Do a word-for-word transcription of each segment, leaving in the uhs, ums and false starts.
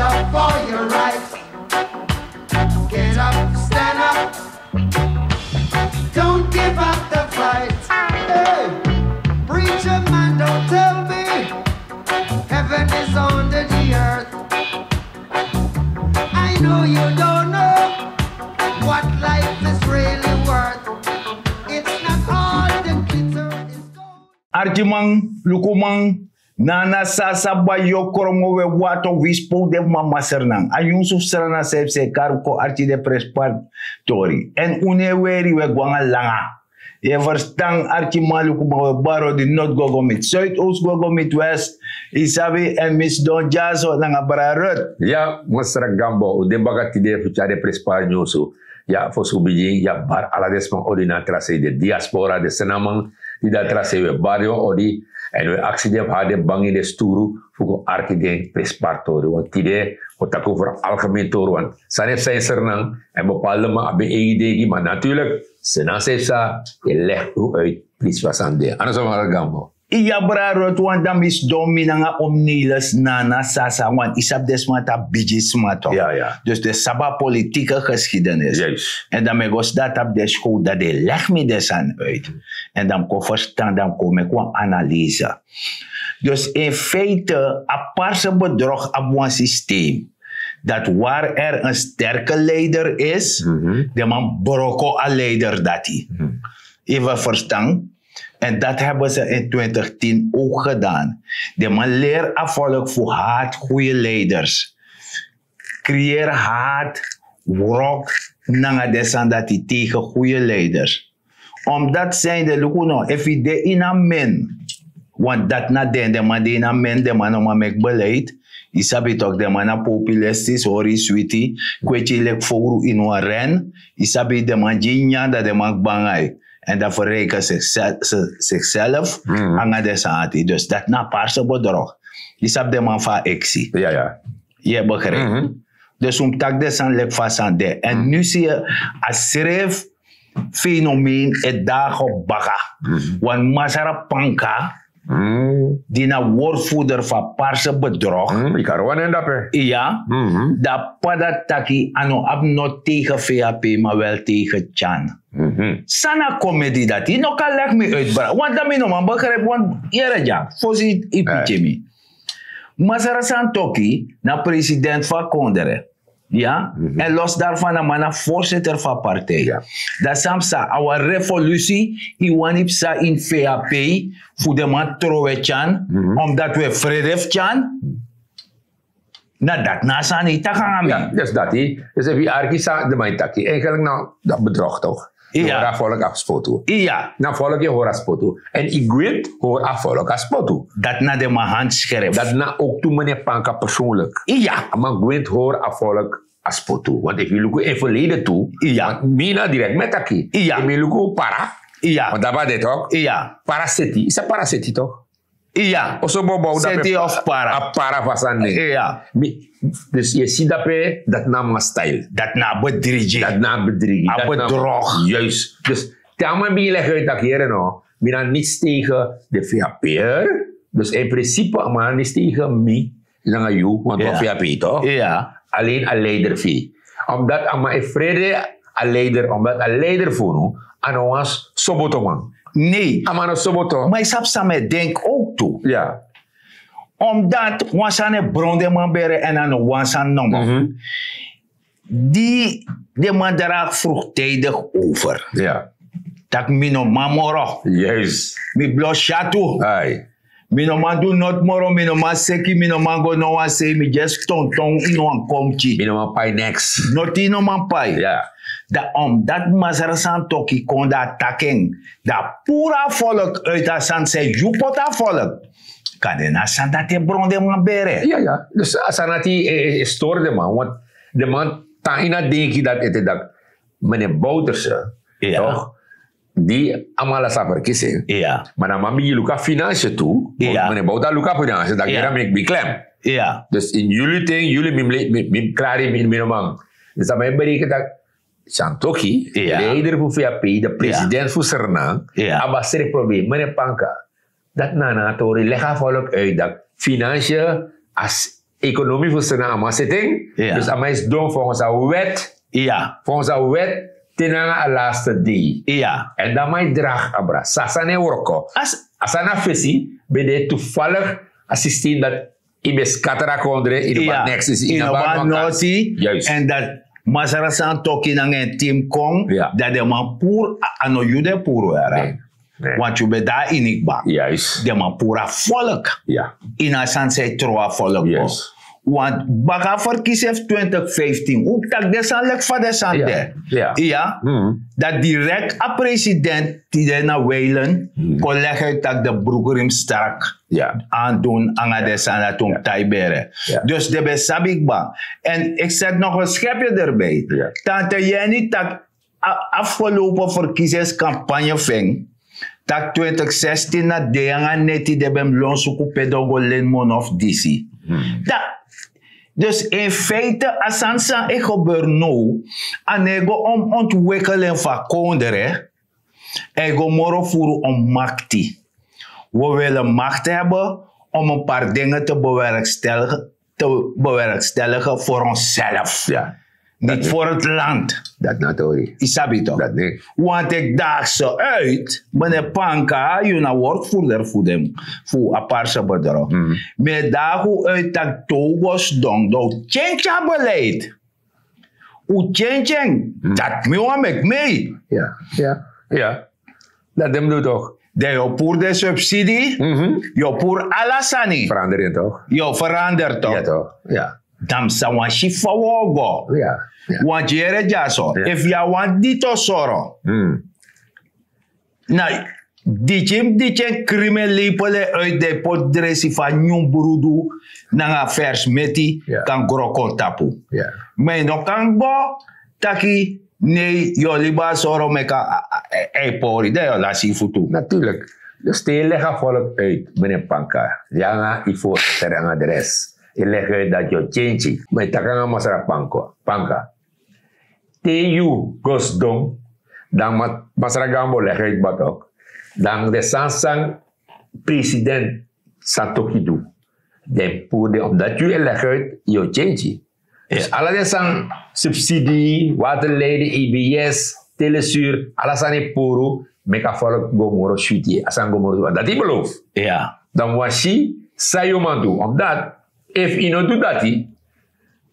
Up for your right. Get up, stand up. Don't give up the fight. Hey, preacher man, don't tell me heaven is under the earth. I know you don't know what life is really worth. It's not all the glitter is gold. Arkiman, lukuman, Nana Sasa Bayo Krongo we wato wispo de mama Sranan. A yunsu fu Sranan sef se karu ko arki de prespar tori. En un no e weri we gwanga langa. Ye verstan arkiman, lukuman, we bari odi, not go go mit Zuidoost, go go mit West. Isabi en Miss Don Jaso nanga Bra Rut. Ya, Masra Gambo, u de baka tide fu tyari prespar nyunsu. Ya, fosi un bigin, ya bari ala den sma odi na trasei, den diaspora, den Sranan di de na trasei, we bari den odi. En we aksi den fu hari den bangi, den sturu fu kon arki den prespar tori. Want tide o taki over algemeen tori, want sani fu san in Sranan, en bepaalde man abi en eigi deigi, ma natuurlijk Sranan sef sa e leg un uit prisi fu a sani de. Ano so Masra Gambo. Iya, Bra Rut, want dan mi sidon mi nanga Omnelis, Nana Sasa, want i sabi den sma dati bigi sma toch. Dus den sabi a politieke geschiedenis. En dan mi e go sidon na tapu den skow, dan den e leg mi den sani uit. En dan mi kon verstan, dan mi kon meki wan analyse. Dus in feite, a parse bedrog abi wan systeem dat waar er een sterke leider is, den man broko a leider dati. Even verstan. En dat hebben ze in twintig tien ook gedaan. De man leer a volk fu haat goede leiders. Creëer haat, wrok, nanga den sani dati tegen goede leiders. Omdat zijn de luku no, efu i de ini a men, want dati na den, den man de ini a men, den man no man meki beleid. I sabi toch, den man na populistisch, hori switi, kweti leki fowru ini wan ren. I sabi, den man gi nyan, dan den man kba nanga yu. En dan verrijken zichzelf nanga den sani dati. Dus dati na parse bedrog. I sabi den man fu a eksi. Ye begrijp. Dus un mus taki den sani leki fa a sani de. En nu zie je a srefi fenomeen e dagen baka. Wan Masra Panka, di na woordvoerder fu a parse bedrog. Yu kan rwan en dape. Iya. Dan p'pa dati taki a no abi not tegen V H P, ma wel tegen Tyan. San na komedi dati? Yu no kan leg mi uit, Bra, want dan mi no man begrijp, want yere dya, fosi i piki mi. Masra Santokhi na president fu a kondre. Ya. En los daarvan, a man na voorzitter fu a partij. Dan san psa? A wan revolusi i wani psa ini V H P, fu den man trowe Tyan, omdat we frede fu Tyan. Na dati na a sani i taki nanga mi. Dus dati, dus efu i arki san den man e taki, eigenlijk na dati bedrog toch. Yu hori a volk afspotu. Na volk yu hori afspotu. En i gwenti hori a volk afspotu. Dati na den man handschrift. Dati na ook tu meneer Panka persoonlijk. A man gwenti hori a volk afspotu. Want efu yu luku in verleden tu, want mi na direct mi e taki. Efu mi luku para, want dati ben de toch. Para seti, i sa para seti toch. Iya. Oso bobo, seti of para. A para fu a sani. Dus yu e si dape, dati na a man style. Dati na a bedrigi. Dati na a bedrigi. A bedrog. Juist. Dus te a man bigin leg uit taki, yere no, mi na niets tegen de V H P'er. Dus in principe a man na niets tegen mi nanga yu, want wan V H P toch. Alleen a leider fu yu. Omdat a man e frede a leider, omdat a leider fu unu a no wan sobotoman. Nee. A man no soboto. Ma yu sabi san mi e denki ook tu. Omdat wan sani e bron den man bere, en a no wan sani nomo. Di den man draag vroegtijdig over. Taki mi no man moro. Mi blos syatu. Mi no man du noti moro, mi no man seki, mi no man go no wan sei, mi just tonton ini wan komki. Mi no man pai neks. Noti no man pai. Dan omdat Masra Santokhi kon, dan a taki en. Dan a puru a volk uit a sani san yu poti a volk. Kande na a sani dati e bron den man bere. Ya, ya. Dus a sani dati e, e stori den man. Want den man tan ini a denki dati ete dati meneer Bouterse, toch? Di a man lasi a verkiezing. Ma na a man bigin luku a financiën tu. Meneer Bouterse luku a financiën, dan gira mi e klem. Dus in juli ten, juli mi, mi, mi, mi klari mi, mi no man. Dus a man e bereken taki Santokhi, leider fu V H P, de president fu Sranan, a ben srefi proberi, meneer Panka. Dati na a tori, leg a volk uit taki financiën, a s- Ekonomi fu sena a man seten. Dus a man e sidon volgens a wet. Volgens a wet, te nanga a laatste dei. En dan man e dragi abra sasa ne wroko. A sani na fesi ben de toevallig a systeem dat i ben skatra kondre i no ban neks is i no ban noti. En dat masra san toki nanga en team kon, dat den man puru a no yu den puru wera. Want yu ben de a ini kba. Den man puru a volk. Ini a sani san e tron a volk go. Want baka a verkiezing fu twintig vijftien un taki den sani leki fa den sani de. Iya. Dat direkt a president tide na weilen kon leg uit dat de broekerim strak aan doen anga den sani dat un tai bere. Dus den ben sabi kba. En ik zet nog een schepje erbij. Tante Jenny tak afgelopen verkiezingscampagne fu en, tak twintig zestien na dei nanga neti den ben mus lon suku pe den o go leni moni of disi. Dus in feite a sani san e gebeur now, a no e go om ontwikkel en fu a kondre. A e go moro furu om makti. We wili makti heben om en par dingen te bewerkstelligen te bewerkstelligen voor onszelf. Niet voor het land. Dat na tori. Isabi toch? Dat niet. Want ik daag ze uit, meneer Panka, je na woordvoerder voor de voor aparse bedrog. Maar daag u uit dat Togos dong, dat tjentja beleid. U tjentjeng, dat mi wan met mee. Ja, ja, ja. Dat dem doe toch. Dan yu o puru den subsidi, yu o puru ala sani. Verander yu toch? Yu o verander toch? Ja toch, ja. Dan mi sa wan si fa wi o go. Want yere dya so, efu yu a wan dito soro, na diti mi diti en krimi en lepel en uit den poti dresi fu a nyun brudu nanga fersi meti kan gro kon tapu. Ma yu no kan go taki nei yu o libi a soro meki a e pori dan yu o lasi yu futu. Natuurlik. Dus te yu legi a volk uit, meneer Panka, yu nanga yu voorzitter nanga de res, yu legi uit dati yu o tyentyi. Ma yu taki nanga masra Panka, te yu go sidon, dan masra Gambo legi uit batok, dan de sani san president Satoki du, den puru den omdati yu e legi uit, yu o tyentyi. Dus ala den sani, subsidi, waterleiding, ebs, telesur, ala sani e puru meki a volk go moro switi, a sani go moro switi, dati yu beloof. Dan wi wan si san yu o man du, omdati efu yu no du dati,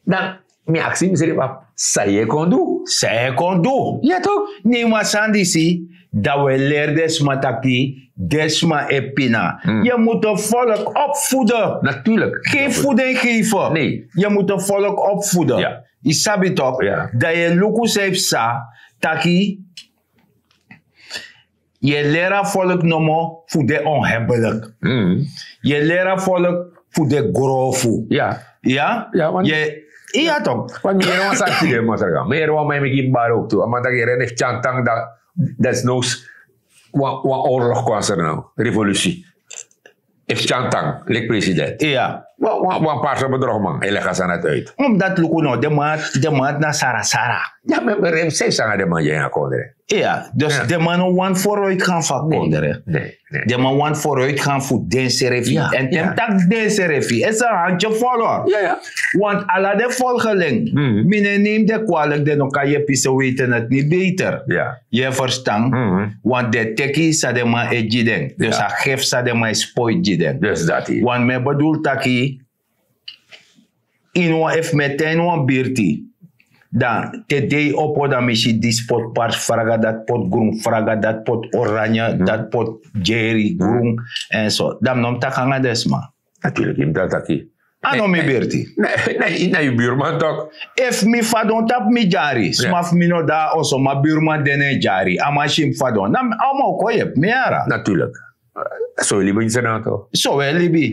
dan mi aksi misrefi, san yu e kon du? San yu e kon du? Ya toch. Nei wan sani disi, dan wi e leri den sma taki den sma e pina. Yu mus de volk opvoeden. Natuurlik. Geen voeding geven. Nee. Yu mus de volk opvoeden. Yu sabi toch? Dan yu e luku san yu psa, taki yu e leri a volk nomo fu de onhebelik. Yu e leri a volk fu de grofu. Ya. Ya tok. Wan mi yere wan sani tide masraga mi yere wan man e meki bari oktu a man taki yere ne fu tyantang. Dati is no wan oorlog kon a sernang revolusi. Efu tyantang leki president. Wan parse bedrogman e legi a sani dati uit. Omdati luku no den man na sarasara. Ya mi e bere yu mus seifi sanga den man di en a kondre. Ya dus den man no wani voruitgan fu a kondre. Den man wani voruitgan fu densrefi èn te mi taki densrefi esi a hantye folor. Want ala den folgeling, mi no e neem den kwalik den no kan yepi se weiten neti ni beter. Yu e ferstan? Want den teki san den man e gi den dus a gef san den man e spoi gi den. Want mi e bedul taki ini wan efu mi e tan ini wan birti, dan te dei opo dan mi si disi poti parsi fraga dati poti grun fraga dati poti oranye dati poti dyeri grun, èn so dan mi no mus taki nanga den sma. Naturlik yu mus dati taki. A no mi birti. Na yu burman tok. Efu mi fadon tapu mi dyari sma fu mi no de na oso ma burman de na en dyari a man si mi fadon na a man o kon yepi mi yara. Naturlik. So wi e libi ini senato. So wi e libi.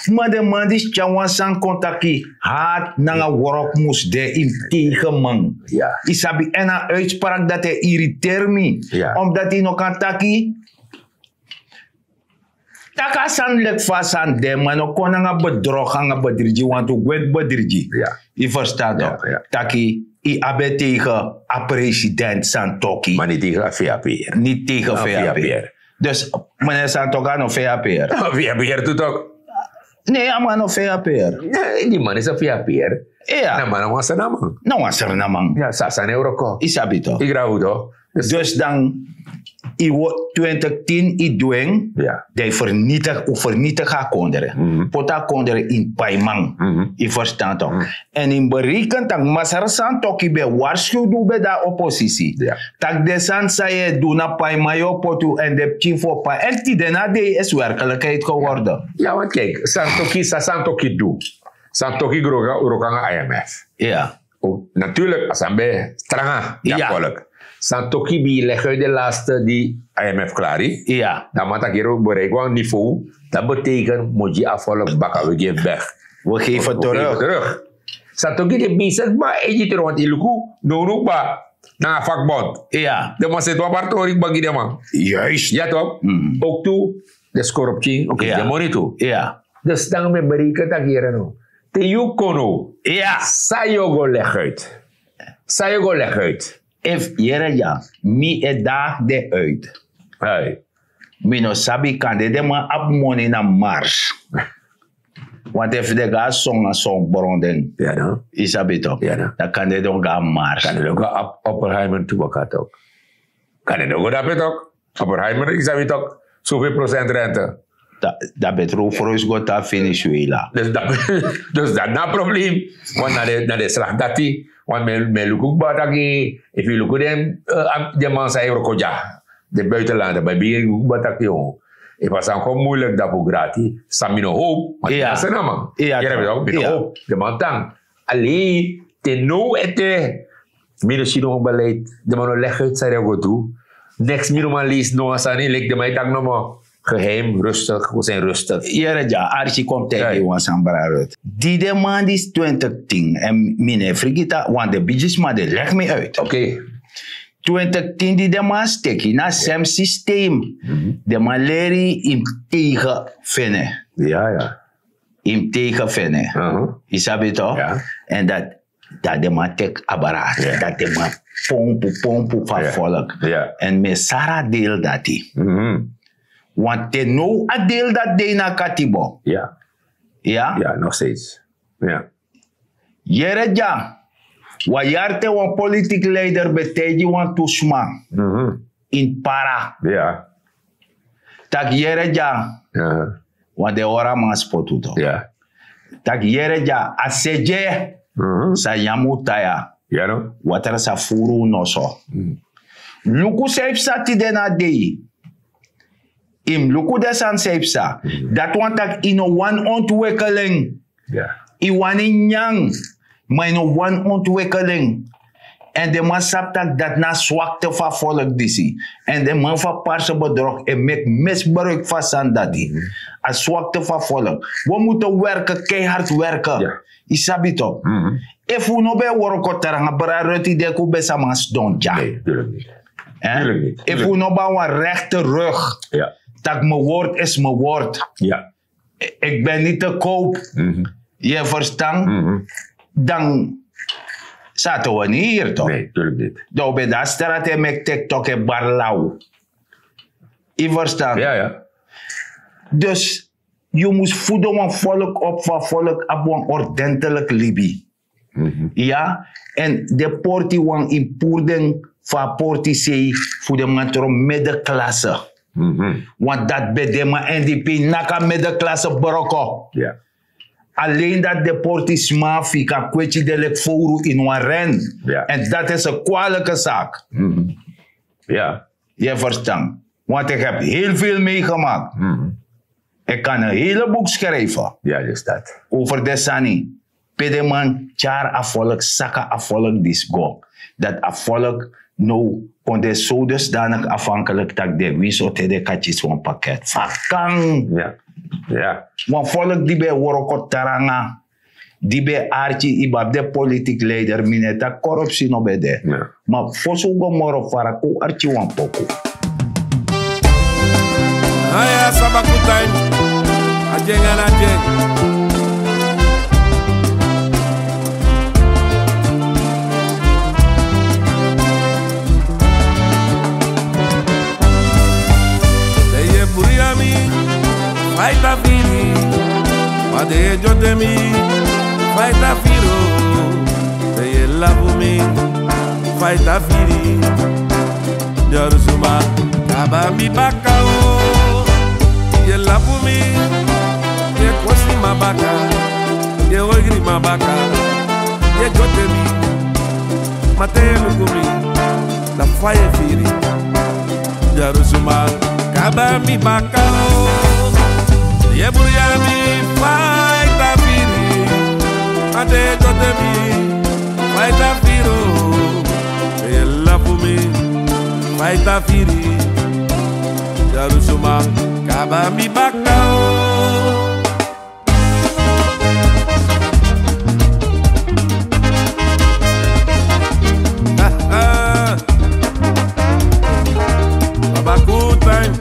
Ma den man disi tyari wan sani kon taki hard nanga wrok mus de ini tegen man. Yu sabi èn a uitspraak dati e iriteer mi, omdati yu no kan taki taki a sani leki fa a sani de ma no kon nanga bedrog nanga bedrigi wantu gwe bedrigi. Yu ferstan tok? Taki yu abi en tegen a president santoki ma ni tegen a vap. Ni tegen a vap. Dus meneer santoki a no vap. Vap tu tok. Ne a man no fe a per. Di man is a fe a per. Na man na wan srnaman. Na wan srnaman. Ya sasa ne wroko. Yu sabi to. Yu grabu to. Dus dan yu wo twintig tin yu du en. Dan yu vernietig a kondre. Poti a kondre ini paiman. Yu verstan to? Èn yu mus bereken tak' masra santoki ben e warskuw di un ben de na oposisi, tak' den sani san yu e du na paiman yu o poti un èn den pikin fu o pai èn tide na dei esi werkelikheid geworden. Ya want kijk, santoki san santoki du? Santoki wroko nanga imf. Ya. Natuurlik a sani ben tranga na volk. Santoki ben yu leg uit de laste di imf klari. Dan man taki yere un bereik wan niveau. Dat betekent mus gi a volk baka we geven weg. We geven terug. Satoki de basic ma e gi terug want yu luku no no kba. Nanga vakbond. De man seti wan partori kba gi den man. Juist. Ya tok. Ook tu de skorpkin oke de moni tu. Dus dan mi e bereken taki yere no te yu kon no. San yu o go leg uit? San yu o go leg uit? Efu yere dya, mi e daag den uit. Mi no sabi kande den man abi moni na mars. Want efu den go na son na son bron den, yu sabi tok, dan kande den o go na mars. Kande den o go na oppenheimer tu baka tok. Kande den o go dape tok. Oppenheimer yu sabi tok, soveel procent rente. Dan ben tru frois go tan venezuela. Dus dat na problem. Want na de slag dati. Want mi e luku kba taki efu yu luku den man san e wroko dya, den buitenlanden ma yu bigin luku kba taki efu a sani kon muilik dan fu grati. San mi no howpu ma di na sena man. Yere mi no howpu den man tan. Alei te now ete. Mi no si no wan beleid. Den man no leg uit san den o go du. Neks mi no man leisi no wan sani leki den man e taki nomo. Geheim rustig we sin rustig. Yere dya arki kon teki wan sani brada. Di den man disi twintig tin èn mi no e frigiti want den bigisma den leg mi uit. Twintig tin di den man steki na sem systeem. Den man leri yu mus tegen fene. Yu mus tegen fene. Yu sabi tok? Èn dati dan den man teki abra dati den man pompu pompu fu a volk. Èn mi e sari a deal dati. Want te now a deal dati de ini a katibo. Ya. Nog steeds. Yere dya, wan yari te wan politiki leider ben taigi wantu sma ini para. Tak' yere dya, wan den hori a man spotu tok. Tak' yere dya a sede san nyan mus tan ya. Watra sa furu un noso. Luku san yu psa tide na dei. Yu mus luku den sani san yu psa. Dati wani tak' yu no wani ontwekel en. Yu wani nyan, ma yu no wani ontwekel en. Èn den man sabi tak' dati na a swakte fu a folk disi. Èn den man fu a parse bedrog e meki misbruik fu a sani dati. A swakte fu a folk. We mutu werke keihard werke. Yu sabi tok? Efu un no ben e wroko tranga brada ruti deki un ben sama sidon dya. Efu un no ben abi wan rekte rug, tak' mi word isi mi word. Eki ben niti te kowpu. Yu e ferstan? Dan sati wan ni hiri tok. Dan un ben de na strati e meki teki tok e bari law. Yu ferstan? Dus yu mus fudu wan folk op fu a folk abi wan ordenteliki libi. Ya. Èn den porti wan yu mus puru den fu a porti sei fu den man tron medeklase. Want dati ben de man èn di pe yu naki a medeklase broko. Alen dati den porti sma fu yu kan kweti den leki fowru ini wan ren. Èn dati isi en kwaliki saki. Yu e ferstan? Want eki hebi heli vel meigemaki. Eki kan en hele buk skrifi. Over den sani pe den man tyari a folk saka a folk disi go, dati a folk now kon de so dusdaniki afhankeliki tak' den winsi o te den kan kisi wan paket fakan. Wan folk di ben e wroko tranga, di ben e arki yu ben abi den politiki leider mi no e taki korupsi no ben de. Ma fosi un go moro fara kon un arki wan poku. Aya sabakutan. Adyeng ana adyeng. Te yu e buri na mi, fa yu ta firi? Yu e dyote mi, fa yu ta firi o. Te yu e lafu mi, fa yu ta firi. Dyoru suma, kaba mi baka o. Yu e lafu mi, yu e kosi mi a baka, yu e ogri mi a baka, yu e dyote mi. Ma te yu e luku mi, na fa yu e firi. Dyaru suma, kaba mi baka o. Yu e bruya mi, fa yu ta firi. Ma te yu e dyote mi, fa yu ta firi o. Te yu e lafu mi, fa yu ta firi. Dyaru suma, kaba mi baka o. Baba, good time.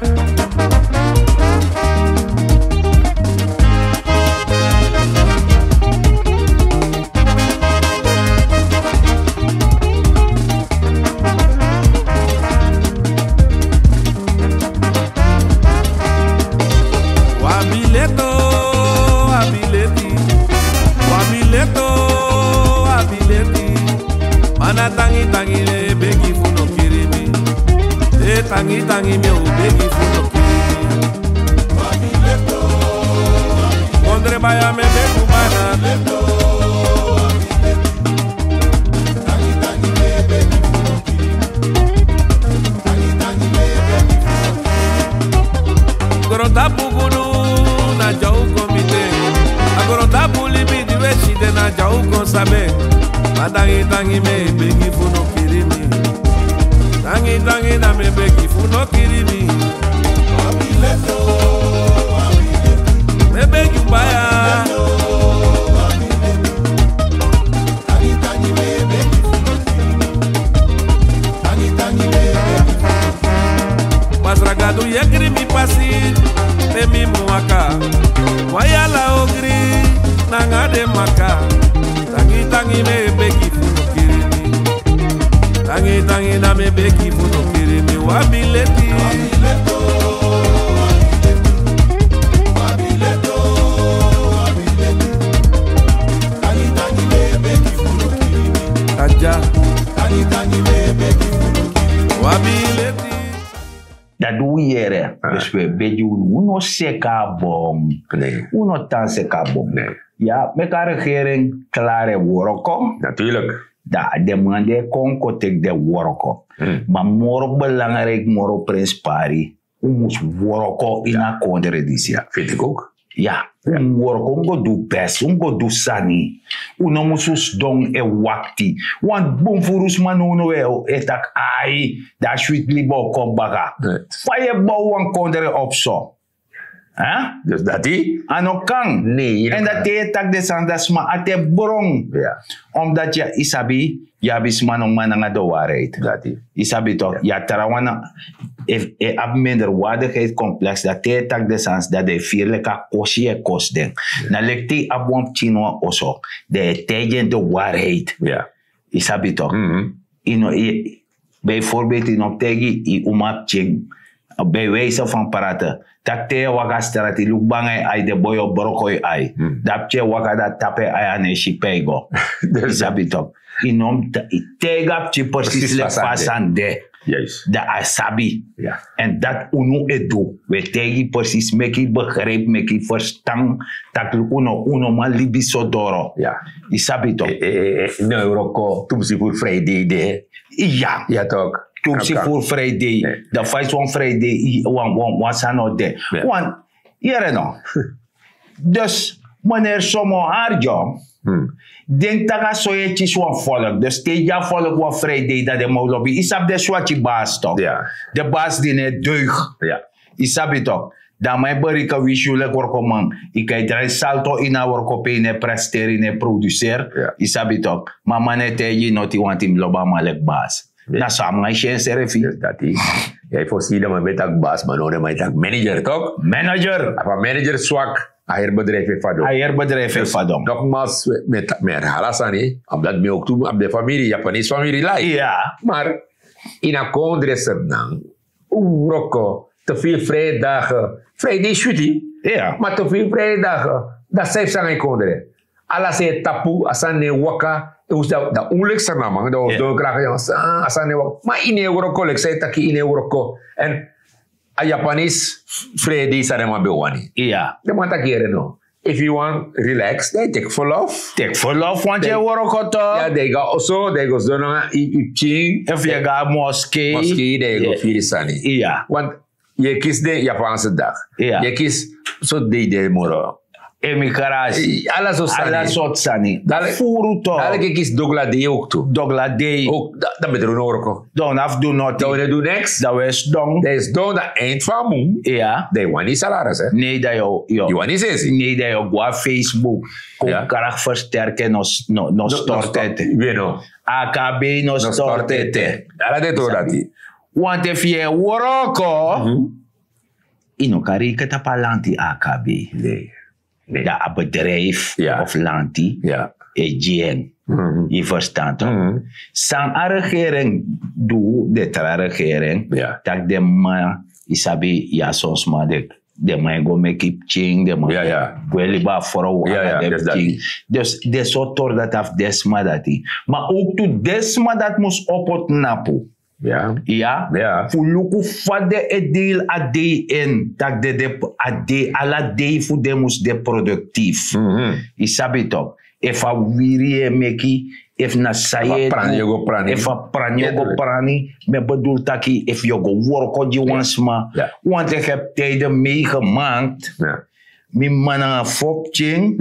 Wabileto, wabileti. Wabileto, wabileti. Mana tangi tangi mi e begi fu no kiri mi. E tangi tangi mi o begi fu no kiri mi. Kondre baya mi e begi fu mana. Grontapu guru na dya u kon miti en. A grontapu libi di u e si de na dya u kon sabi en. Ma tangi tangi mi e begi fu no kiri mi. Tangi tangi na mi e begi fu no kiri mi. Mi e begi u baya. Masra Gadu, yekri mi pasi, te mi mu waka. Wai ala ogri nanga den maka. Tangi tangi mi e begi fu no kiri mi. Tangi tangi na mi e begi fu no kiri mi. Wabileti. Aja. Wabileti. Dati un yere. Dus we begi unu, un no seka a bom. Un no tan seka a bom. Ya, meki a regering klari e wroko. Natuurlik. Dan a den man di e kon kon teki den wroko. Ma moro belangrijk, moro prenspari, un mus wroko ini a kondre disi ya. Vind ik ook. Ya, un mus wroko, un mus go du best, un mus go du sani. Un no mus sidon e wakti. Wan bun furu sma now now e taki ai, dan a switi libi o kon baka. Fa yu e bow wan kondre op so? Dus dati a no kan. Èn dati e taki den sani, dan sma ati e bron. Omdat yu sabi, yu abi sma no man nanga de waarheid. Yu sabi toch, yu a trawan na, e abi minderwaardigheidscomplex, dan te yu e taki den sani, dan den e firi leki a kosi yu e kosi den. Na leki te yu abi wan pikin na wan oso, dan yu e taigi en de waarheid. Yu sabi toch. Yu no, yu, bijvoorbeeld, yu no taigi yu umapikin, bij wijze van praten, taki te yu e waka a strati, luku banga yu ai, den boi o broko yu ai. Dan a pikin e waka, dan a tapu en ai, a no e si pe a e go. Yu sabi toch. Yu no mus taigi a pikin precies leki fa a sani de. Dan a sabi. Èn dati unu e du. Wi e taigi yu precies, meki yu begrijp, meki yu ferstan, taki unu no man libi so doro. Yu sabi toch. No, e wroko tumsi fu Friday de. Ya. Ya toch. Tumsi fu Friday. Dan fa yu si wan Friday, wan, wan, wan sani no de. Wan, yere no. Dus, meneer Somo Arjo, denk taki a so yu e kisi wan volk. Dus te yu gi a volk wan Friday, dan den man o lobi. Yu sabi den swati baas toch. Den baas di no e deug. Yu sabi toch. Dan a man e bereken winsi yu leki workoman. Yu kan e drai salto ini a worko pe yu no e presteri, yu no e produseri. Yu sabi toch. Ma a man no e taigi yu noti, want yu mus lobi a man leki baas. Na so a man e si ensrefi. Dati. Yu e fosi, dan man ben taki baas, ma now den man e taki manager toch. Manager. Efu a manager swak, a heri bedrijf e fadon. A heri bedrijf e fadon. Nogmaals, mi e ta-, mi e herhaal a sani, omdat mi ook tu abi den famiri, Japanese famiri lai. Maar ini a kondre Sranan, un wroko, te veel vrijdagen. Friday switi. Ma te veel vrijdagen. Dan san e psa nanga yu kondre? Ala san e tapu, a sani no e waka. Dan un leki Sranan man, dan un o don kraki, a sani no e waka. Ma yu no e wroko leki san yu taki, yu no e wroko. Èn a Japanese frede san den man ben wani. Den man taki: here no, efu yu wani relax, dan yu teki verlof. Teki verlof, want yu e wroko toch. Ya, dan yu go na oso, dan yu go sidon nanga yu pikin. Efu yu e go na moskee. Moskee, dan yu go firi sani. Want yu e kisi den Japanse dag. Yu e kisi sortu dei de moro. Emigrasi. Ala sortu sani. Furu toch. Dala yu e kisi dogla dei ook tu. Dogla dei. Dan ben de un no wroko. Dan un no abi fu du noti. Dan un no e du niks. Dan un e sidon. Dan yu e sidon, dan eind fu a mun. Dan yu wani salaris, hè. Nee, dan yu, yu wani sesi. Nee, dan yu go na Facebook. Kon kracht versterken, no, no, no stort ete. A K B no stort ete. Ala den tori dati. Want efu yu e wroko, yu no kan reken tapu a lanti A K B. Dan a bedrijf of lanti e gi en. Yu ferstan toch? San a regering du, den tra regering, taki den man, yu sabi, ya son sma de, den man e go meki pikin, den man e go e libi a frow, ala den pikin. Dus den sortu tori dati na fu den sma dati. Ma ook tu den sma dati mus opo tnapu. Ya, fu luku fa den e deal a dei en, tak' den de, a dei, ala dei fu den mus de produktif. Yu sabi tok, efu a wiri yu e meki, efu na san yu e du, efu a prani yu o go prani, mi e bedul taki efu yu o go wroko gi wan sma, want ik heb tijden meegemaakt. Mi mama nanga fo pikin.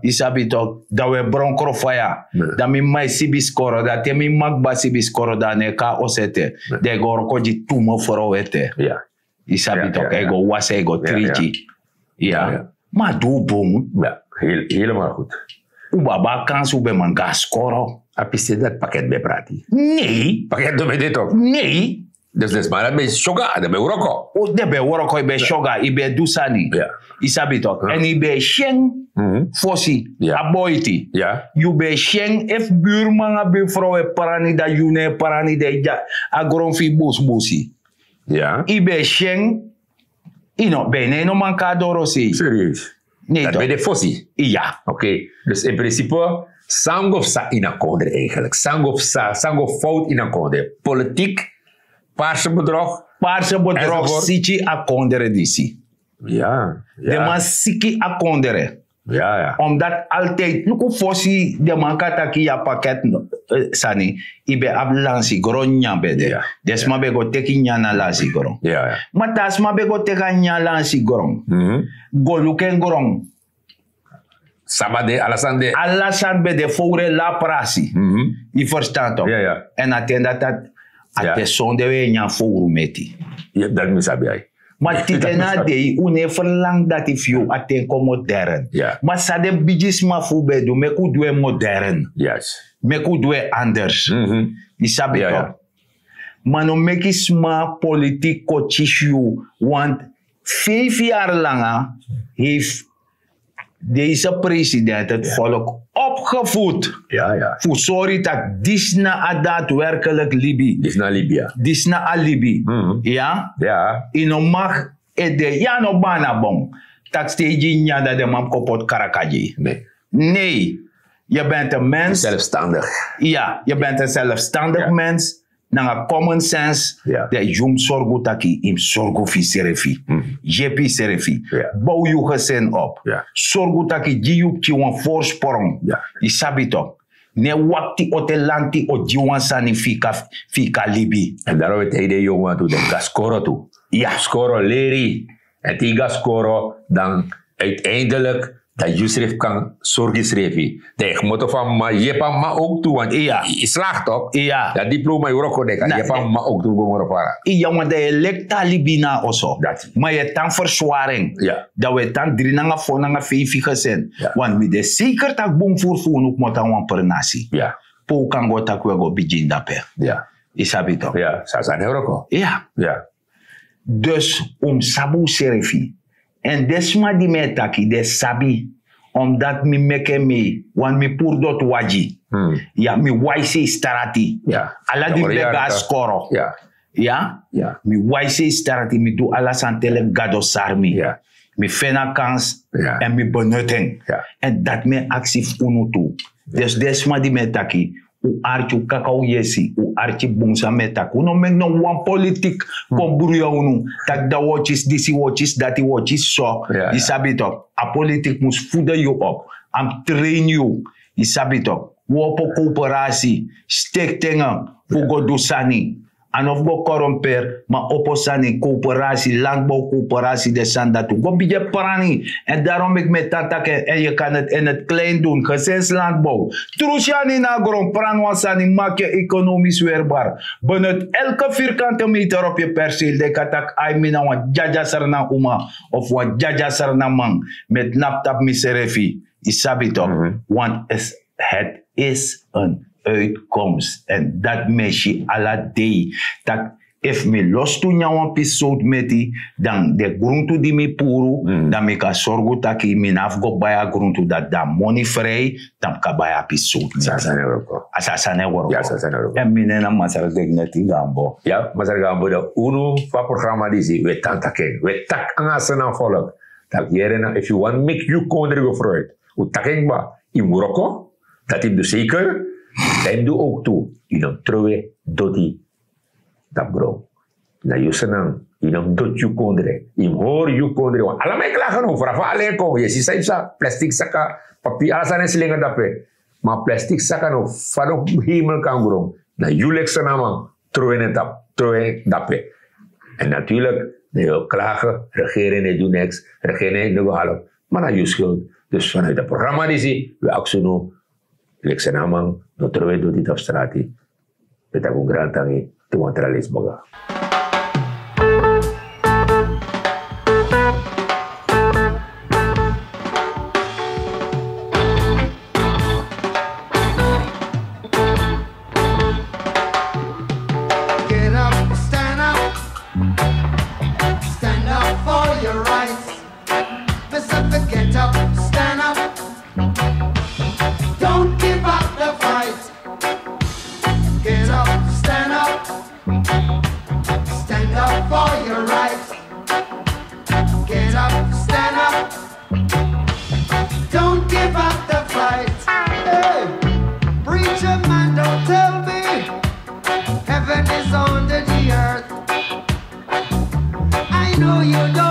Yu sabi tok, dan un e bronkro faya. Dan mi mama e sibi skoro, dan te mi mama kba sibi skoro, dan a no e kon na oso ete. Dan a e go wroko gi tu mevrouw ete. Yu sabi tok, a e go wasi, a e go triti. Ma a du bun. Helemaal goed. Un ben abi a kansi, un ben man go na skoro. A pisi dati paket ben prati. Nee. Paket no ben de tok. Nee. Dus den sma dati ben syoga, den ben wroko. O, den ben wroko, yu ben syoga, yu ben du sani. Yu sabi tok. Èn yu ben e si en fosi, a boiti. Yu ben e si en efu burman nanga burfrow e prani, dan yu no e prani, dan yu de a gron fu yu busbusi. Yu ben e si en, yu no ben, no man kon na dorosei. Serieus? Nee, dati ben de fosi. Ya. Oké. Dus in principe, san go psa ini a kondre eigenlijk? San go psa, san go fout ini a kondre? Politiek, paarse bedrog. Paarse bedrog siki a kondre disi. Ya. Den man siki a kondre. Omdat altijd, luku fosi, den man kan taki ya paket, sani, yu ben abi lansigron nyan ben de. Den sma ben go teki nyan na lansigron. Ma te a sma ben go teki a nyan lansigron, go luku en gron. Saba de, ala sani de. Ala sani ben de fowru e la prasi. Yu ferstan tok? Èn a ten dati, a te sonde un e nyan fowru meti. Dati mi sabi ai. Ma tide na a dei un no e ferlang dati fu yu a ten kon modern. Ma san den bigisma fu un ben du, meki un du en modern. Meki un du en anders. Yu sabi tok? Ma no meki sma politik kon kisi yu, want vijf yari langa heif deze president het volk opgevoed fu sori tak' disi na a daadwerkelijk libi. Disi na a libi. Ya. Yu no mag ede, ya no bana bon. Tak' steigi nyan dan den man kon poti kraka gi yu. Nee. Yu bent een mens. Zelfstandig. Ya, yu bent een zelfstandig mens. Nanga common sense, dan yu mus sorgu taki yu mus sorgu fu yusrefi. Yepi yusrefi. Bow yu gesin op. Sorgu taki gi yu pikin wan voorsprong. Yu sabi tok? No e wakti o te lanti o gi wan sani fu yu kan libi. En daarom weet hij de jongen toe, de gaskoro toe. Skoro leri. En te yu gaskoro, dan uiteindelijk dan yusrefi kan sorgu yusrefi. Dan yu kmoto fu a mama, yepi a mama ook tu, want yu slaag tok. Dan diploma yu wroko, dan yu kan yepi a mama ook tu go moro fara. Ya, want dan yu e leki tan libi na a oso. Ma yu e tan verswari en. Dan un e tan dri nanga fo nanga feifi gesin. Want mi de zeker tak' bun furu fu unu kmoto na wan pernasi. Pe un kan go tak' un e go bigin dape. Yu sabi tok? Sani e wroko. Ya. Dus un mus sabi unsrefi. Èn den sma di mi e taki, den sabi. Omdat mi meki en mei, want mi puru doti wagi. Ya, mi waisi strati. Ala di mi ben go na skoro. Ya, mi waisi strati, mi du ala sani te leki Gado sari mi. Mi feni a kans, èn mi benut en. Èn dati mi e aksi fu unu tu. Dus den sma di mi e taki, un arki un kaka un yesi, un arki bun san mi e taki. Un no meki no wan politik kon bruya unu. Taki dan un o kisi disi, un o kisi dati, un o kisi so. Yu sabi tok, a politik mus fude yu op. A mus train yu. Yu sabi tok, un opo koperasi, stiktingi fu go du sani. A no fu go koromper, ma opo sani, koperasi, landbow koperasi, den sani dati un go bigin prani. En darom meki mi e tan taki en, en yu kan het in het klein doen, gezinslandbouw. Tru sani na gron, prani wan sani, maki yu ekonomis werbar. Benut elke vierkante meter op yu perseel. Den kan taki ai, mi na wan dyadyasra na uma of wan dyadyasra na man. Mi e tnapu tapu misrefi. Yu sabi tok, want is het is een uitkomst. En dati mi e si ala dei, tak' efu mi lostu nyan wan pisi sowtu meti, dan den gruntu di mi puru, dan mi kan sorgu taki mi no abi fu go bai a gruntu dati, dan moni frei, dan mi kan bai a pisi sowtu meti. A so a sani e wroko. En mi nen na masra dignity gambo. Ya masra gambo, dan unu fu a programa disi, wi e tan taki en, wi e taki nanga a sani na folok. Taki yere na, efu yu wani meki yu kondre go fruit, un taki en kba, yu mus wroko, dati yu mus du seiker. Dan yu mus du owktu, yu no mus trowe doti tapu gron. Na yu sani, yu no mus doti yu kondre, yu mus hori yu kondre wan. Ala man e klage no, fu rafa alen kon, yu e si san yu psa, plastik saka, papi, ala sani e slinga dape. Ma plastik saka no, fa no hemel kan gron, na yu leki sani a man trowe en tapu, trowe en dape. En natuurlik, dan yu o klage, regering no e du niks, regering no e go halp, ma na yu skuld. Dus vanuit a programa disi, wi aksi unu, leki sani a man, no trowe doti tapu strati. Wi e taki un grantangi, te wan tra leisi baka. Get up, stand up, stand up for your rights. Mister, get up, stand up. Don't give up the fight. Get up, stand up. Stand up for your rights. Get up, stand up. Don't give up the fight. Hey, preacher man, don't tell me heaven is under the earth. I know you don't